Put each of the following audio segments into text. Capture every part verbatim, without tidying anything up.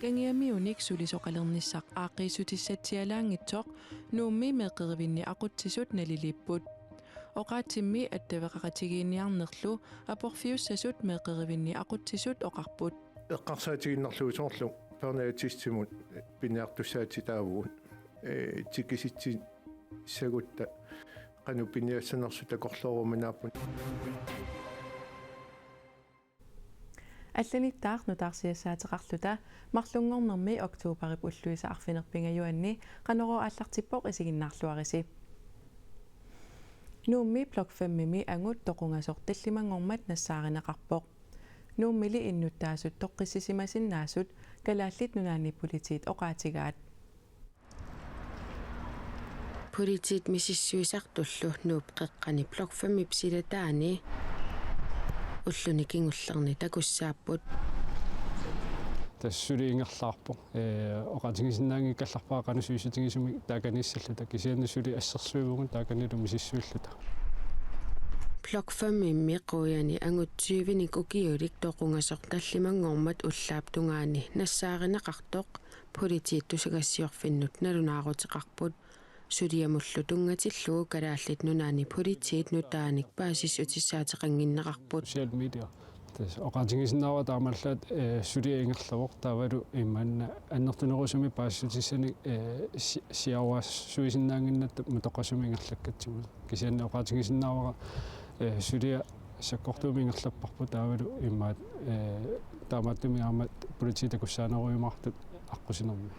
Kangiamiunik sulisoqalernissaq aaqqiissutissatsialaanngitsoq Nuummi meeqqerivinni aqutsisut naliliipput. Oqaatsimmi attaveqaqatigiinniarnerlu aporfiussasut meeqqerivinni aqutsisut oqarput. Eqqarsaatigiinnarlugu soorlu børneattestimut piniartussaatitaavugut, ee, tikisitsissagutta qanoq piniassanersut takorlooruminaapput. Allanittaaq nutaarsiassaateqarluta marlunngornermi oktobarip ulluisa arfineq-pingajuanni Qanorooq aallartippoq, isiginnaarluarisi. Nuummi Blok fem-imi angut toqungasoq tallimanngormat nassaarineqarpoq. Nuummili innuttaasut toqqissisimasinnaasut Kalaallit Nunaanni Politiit oqaatigaat. Politiit misissuisartullu Nuup qeqqani Blok fem-ip silataani ulluni kingullerni takussaapput. Tassa suli ingerlaarpoq. Ee, oqaatigisinnaanngikkallarpara qanoq sulisutigisumik taakaniissalluta, kisianni suli assersuivugut taakanilu misissuilluta. Blok fem-imi quiani angut tyvenik ukiulik toqungasoq tallimanngormat ullaap tungaani nassaarineqartoq politiit tusagassiorfinnut nalunaaruteqarput. Suliamullu tunngatillugu Kalaallit Nunaanni Politiit nutaanik paasissutissaateqannginneqarput. Social media. Tassa oqaatigisinnaavara taamaallaat, ee, suliaq ingerlavoq, taavalu imaanna annertunerusumik paasissutissanik, ee, si-, siaruassuisinnaannginnatta matoqqasumik ingerlakkatsigu. Kisianni oqaatigisinnaavara, ee, suliaq sakkortuumik ingerlapparput, taavalu imaat, ee, taamaattumik aamma politiit takussaanerujumaartut aqqusinermi.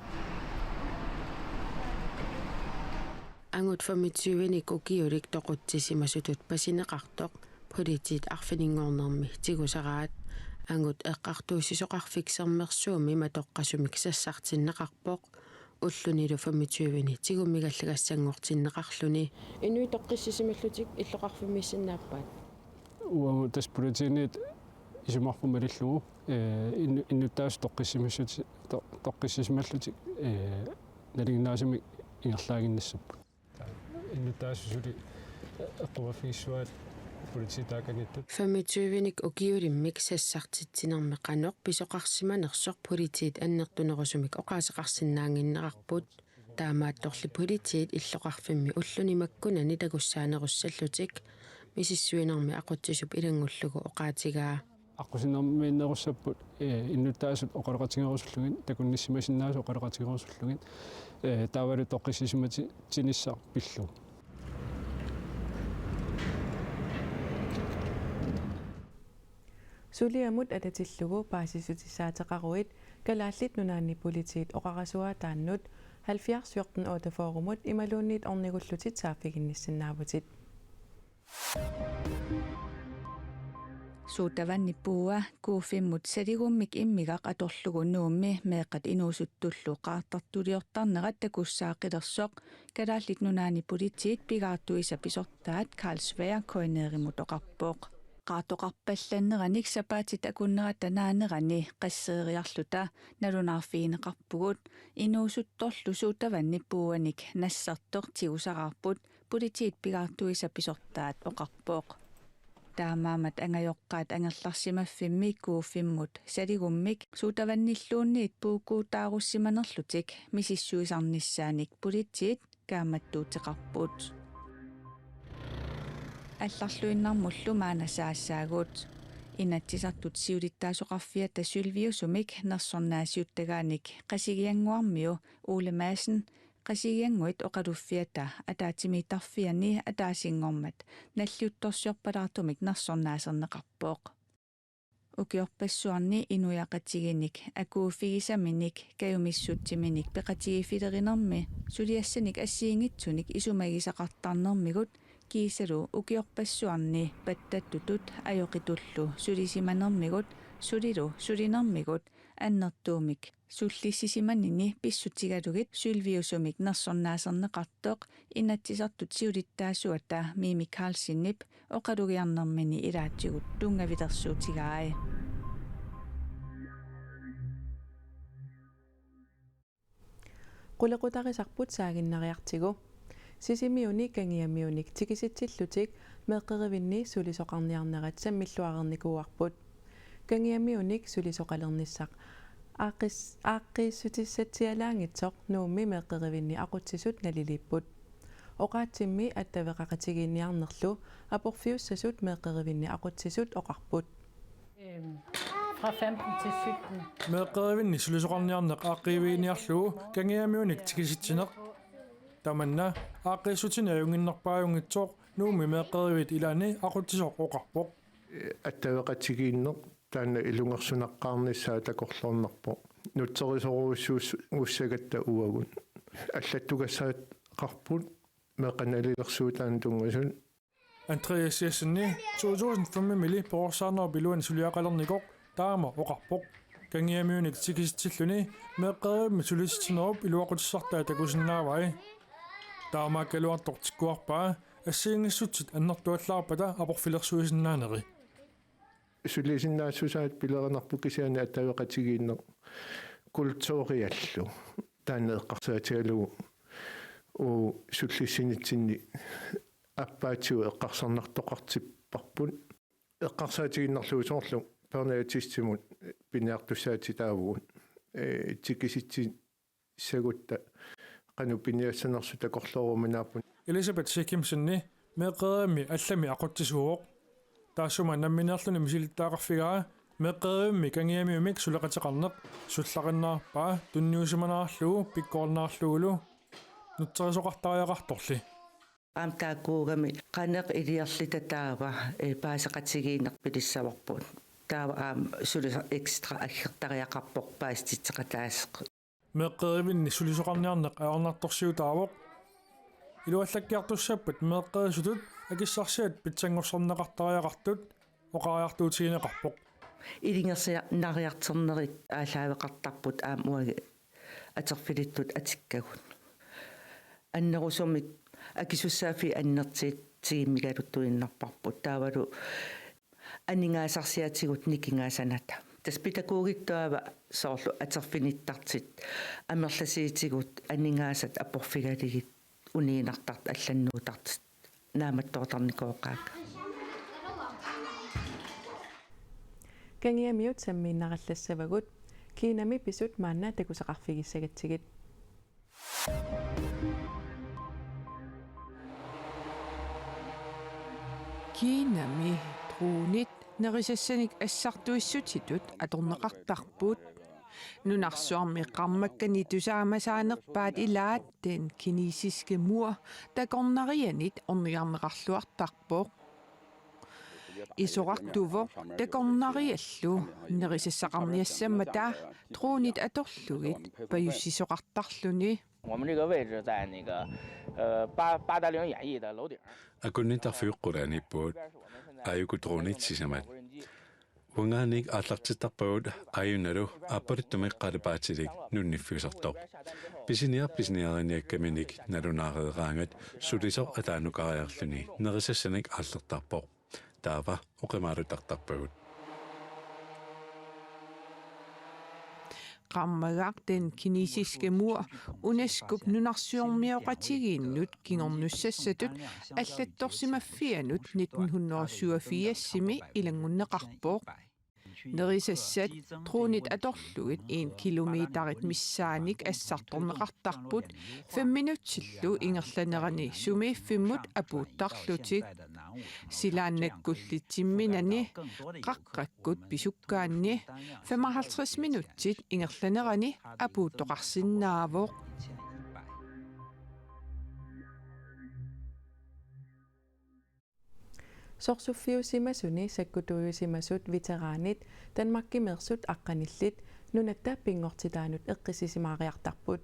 Angut femogtyvenik ukiulik toqutsisimasutut pasineqartoq politiit arfininngornermi tigusaraat. Angut eqqartuussisoqarfik Sermersuumi matoqqasumik sassartinneqarpoq, ullunilu femogtyveni tigummigallagassanngortinneqarluni. Inuit toqqissisimallutik illoqarfimmiissinnaappat? Uagut tassa politiinit isumarput malillugu, ee, innu-, innuttaasut toqqissisimasut-, to-, toqqissisimallutik, ee, nalinginnaasumik ingerlaaginnassapput. Innuttaasut suli eqqumaaffigissuaat politiit taakaniittut. Femogtyvenik ukiulimmik sassartitsinermi qanoq pisoqarsimanersoq politiit annertunerusumik oqaaseqarsinnaannginnerarput. Taamaattorli politiit illoqarfimmi ulluni makkunani takussaanerussallutik misissuinermi aqutsisup ilanngullugu oqaatigaa. Aqqusinermiinnerussapput, ee, innuttaasut oqaloqatigerusullugit, takunnissimasinnaasut oqaloqatigerusullugit, ee, taavalu toqqissisimatinissaq pillugu. Suliamut atatillugu paasissutissaateqaruit Kalaallit Nunaanni Politiit oqarasuaataannut halvfjerds fjorten otteogfyrremut imaluunniit ornigullutit saaffiginnissinnaavutit. Sodavandip puua Kuuffimmut saligummik immigaq atorlugu Nuummi meeqqat inuusuttullu qaartartuliortarnerat takussaaqilersoq Kalaallit Nunaanni Politiit pigaartuisa pisortaat Carl Svea KNR-imut oqarpoq. Qaartoqarpallannerannik sapaatit akunnerata naanerani qasseeriarluta nalunaarfigineqarpugut, inuusuttorlu sodavandip puuanik nassartoq tigusaraarput, politiit pigaartuisa pisortaat oqarpoq. Taamaammat angajoqqaat angerlarsimaffimmi Kuuffimmut saligummik sodavandilluunniit puukkuutaarussimanerlutik misissuisarnissaanik politiit kaammattuuteqarput. Allarluinnarmullu maanna saassaagut. Inatsisartut siulittaasoqarfiata sølviusumik nersornaasiuttagaanik Qasigiannguarmiu Ole Madsen Qasigiannguit oqaluffiata ataatsimiittarfianni ataasinngormat nalliuttorsiorpalaartumik nersornaaserneqarpoq. Ukiorpassuarni inuiaqatigiinnik akuuffigisaminik kajumissutsiminik peqatigiiffilerinermi suliassanik assigiinngitsunik isumagisaqartarnermigut kiisalu ukiorpassuarni pattattutut ajoqitullu sulisimanermigut sulilu sulinermigut annertuumik sullissisimanini pissutigalugit sølviusumik nersornaaserneqartoq Inatsisartut siulittaasuata Mimi Karlsenip oqalugiarnermini ilaatigut tunngavilersuutigai. Qulequtarisarput saaginnariartigu. Sisimiuni Kangiamiunik tikisitsillutik meeqqerivinni sulisoqarniarnerat sammilluareernikuuarput. Kangiamiunik sulisoqalernissaq Aaqqis-, aaqqiissutissatsialaanngitsoq Nuummi meeqqerivinni aqutsisut naliliipput. Oqaatsimmi attaveqaqatigiinniarnerlu aporfiussasut meeqqerivinni aqutsisut oqarput. Øhm, fra femten til sytten. Meeqqerivinni sulisoqarniarneq aaqqiivigiinniarlugu Kangiamiunik tikisitsineq. Tamanna aaqqiissutinik ajunnginnerpaajunngitsoq Nuummi meeqqerivit ilaanni aqutsisoq oqarpoq. Attaveqatigiinneq taanna ilungersunnaqqaarnissaa takorloornarpoq. Nutserisorujussuussagatta uagut. Allattugassaqarput meeqqat nalilersuutaanni tunngasut. Andreas Jessen to tusind fem-imili perorsaanerup iluani suliaqalernikoq taama oqarpoq. Kangiamiunik tikisitsilluni meeqqerivimmi sulisitsinerup iluaqutissartaa takusinnaavai. Taamaakkaluartoq tikkuarpaa assigiinngissutsit annertuallaarpata aporfilersuisinnaaneri. Sulisinnaassusaat pilerinarpoq kisianni attaveqatigiinneq kulturiallu. Taanna eqqarsaatigalugu uu sullissinitsinni appaatigut eqqarsarnartoqartipparput. Eqqarsaatigiinnarlugu soorlu børneartistimut piniartussaatitaavugut. Ee, tikisitsi sagutta qanoq piniassanersut takorlooruminaapput. Elisabeth Sikimseni meeqqerivimmi allami aqutsisuuvoq. Taassuma nammineerluni misilittagaqarfigaa meeqqerivimmi Kangiamiumik suleqateqarneq sullaqinnaarpaa tunniusimanarlugu pikkorinnaarlugulu nutserisoqartariaqartorli. Aamma taakkuugamik qanoq iliorluta taava, ee, paaseqatigiinneq pilissavarput. Taava aamma sulisoq ekstra aggertariaqarpoq paasititseqataaseq. Meeqqerivinni sulisoqarniarneq ajornartorsiutaavoq. Iluallakkiartussappat meeqqerisutut akissarsiat pitsanngorsarneqartariaqartut oqariartuutigineqarpoq. Ilungersunnaariartornerit aallaaveqartarput aamma uagut atorfilittut atikkagut. Annerusumik akisussaaffiit annertuutigimmik atortuinnarparput taavalu aningaasarsiatigut nikingaasanata. Tassa pædagogittuava soorlu atorfinittartut amerlasuutigut aningaasat aporfigalugit uniinnartartut allannuutartut naammattoortarnikooqaakka. Kangiamiut sammiinnarallassavagut, Kinami pisut maanna takusaqarfigissagatsigit. Kinami dronit nerisassanik assartuissutitut atorneqartarput. Nunarsuarmi qarmakkanik tusaamasaanerpaat ilaat Den Kinesiske Mur takornarianit ornigarneqarluartarpoq. Isorartuvoq takornariallu nerisassaqarniassammata dronit atorlugit pajussisoqartarluni. 我们这个位置在那个呃八八达岭演艺的楼顶。 Akunnittarfiup qulaaniippugut. Aajuku dronit sisamat. Uangaanniit aallartittarpagut aajunalu aappaluttumik qalipaatilik nunniffiusartoq. Pisiniaq pisiniariniakkaminik nalunaareeraangat sulisoq ataanukariarluni nerisassanik aallertarpoq. Taava oqimaalutartarpagut. Qarmagaq Den Kinesiske Mur UNESCO-p nunarsuarmioqatigiinnut kingornussassatut allattorsimaffianut nitten hundrede syvogfirsimi ilanngunneqarpoq. Nerisassat dronit atorlugit en kilometerit missaanik assartorneqartarput fem minutsillu ingerlanerani sumiiffimmut apuuttarlutik. Silaannakkulli timminani qaqqakkut pisukkaanni femoghalvtreds minutsit ingerlanerani apuuttoqarsinnaavoq. Sorsuffiusimasuni sakkutuujusimasut veteranit Danmarkimeersut aqqanillit nunatta pinngortitaanut eqqissisimaariartarput.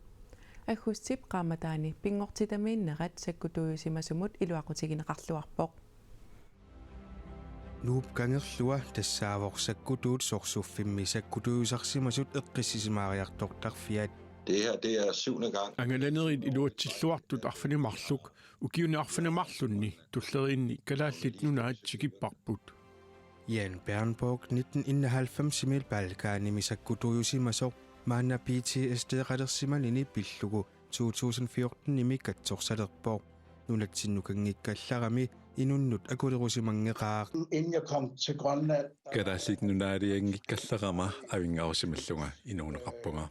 Aggustip qaammataani pinngortitamiinnerat sakkutuujusimasumut iluaqutigineqarluarpoq. Nuup Kangerlua tassaavoq sakkutuut sorsuffimmi sakkutuujusarsimasut eqqissisimaariartortarfiat. Det her, det er syvende gang. Angalanerit iluatsilluartut arfineq-marluk, ukiuni arfineq-marlunni tulleriinni Kalaallit Nunaat tikipparput. Jan Bernborg nitten enoghalvfemsimi Balkanimi sakkutuujusimasoq maanna P T S D-qalersimanini pillugu to tusind fjortenimi katsorsalerpoq. Nunatsinnut kanngikkallarami inunnut akulerusimanngeqaaq. Inden jeg kom til Grønland, Kalaallit Nunaalianngikkallaqama avinngarusimallunga inuuneqarpunga.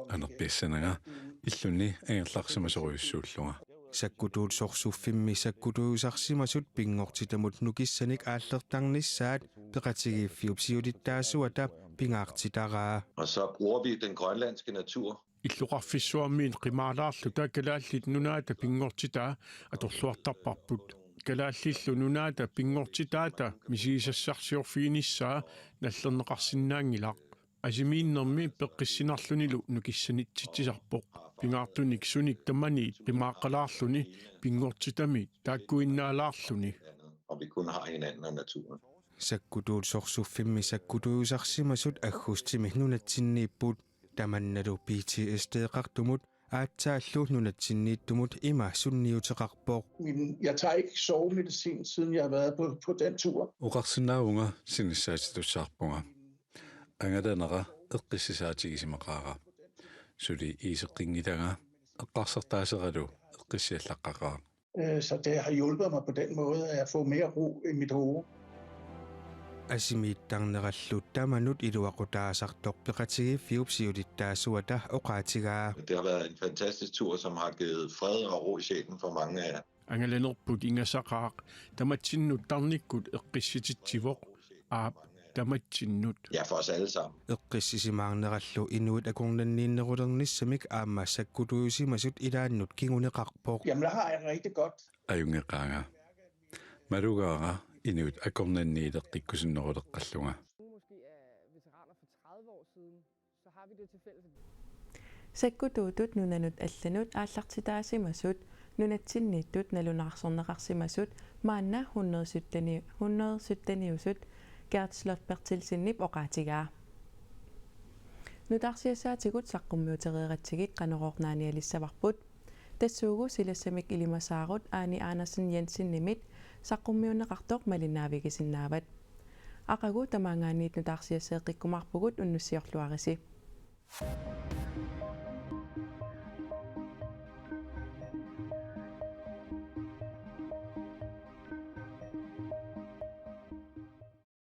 Anerpiassananga illunni angerlarsimasorujussuullunga. Sakkutuut sorsuffimmi sakkutuujusarsimasut pinngortitamut nukissanik aallertarnissaat peqatigiiffiup siulittaasuata pingaartitaraa. Og så bruger vi den grønlandske natur. Illoqarfissuarmiit qimaalaarluta Kalaallit Nunaata pinngortitaa atorluartarparput. Kalaallillu nunaata pinngortitaata misigisassarsiorfiginissaa nallerneqarsinnaanngilaq. Asimiinnermi peqqissinarlunilu nukissanitsitsisarpoq. Pingaartunik sunik tamaniit qimaaqqalaarluni pinngortitami taakkuinnaalaarluni. Og vi kun har hinanden og naturen. Sakkutuut sorsuffimmi sakkutuujusarsimasut aggustimi nunatsinniipput. Tamannalu P T S D-qartumut aatsaallu nunatsinniittumut ima sunniuteqarpoq. Men jeg tager ikke sovemedicin, siden jeg har været på, på den tur. Oqarsinnaavunga sinissaatitussaarpunga. Angalanera eqqissisaatigisimaqaara. Suli iiseqqinngilanga, eqqarsartaaseralu eqqissiallaqqaqaaq. Øh, Så det har hjulpet mig på den måde, at jeg får mere ro i mit hoved. Asimiittarnerallu tamanut iluaqutaasartoq peqatigiiffiup siulittaasuata oqaatigaa. Det har været en fantastisk tur, som har givet fred og ro i sjælen for mange af Angalanerput ingasaqaaq, tamatsinnut tarnikkut eqqissititsivoq. Aap, tamatsinnut. Ja, for os alle sammen. Eqqissisimaarnerallu inuit akornanniinnerulernissamik aamma sakkutuujusimasut ilaannut kinguneqarpoq. Jamen, der har jeg rigtig godt. Ajunngeqaanga. Malugaara inuit akornanniileqqikkusunneruleqqallunga. Nogle måske er veteraner for tredive år siden, så har vi det til fælles. Sakkutuutut nunanut allanut aallartitaasimasut nunatsinniittut nalunaarsorneqarsimasut maanna hundrede sytten, hundrede sytten-iusut Gert Sloth Berthelsenip oqaatigaa. Nutaarsiassaatigut saqqummiutereeratsigit Qanorooq naanialissavarput. Tassuugu silassamik ilimasaarut Aani Andersen Jensenimit saqqummiunneqartoq malinnaavigisinnaavat. Aqagu tamaangaanniit nutaarsiasseeqqikkumaarpugut, unnussiorluarisi.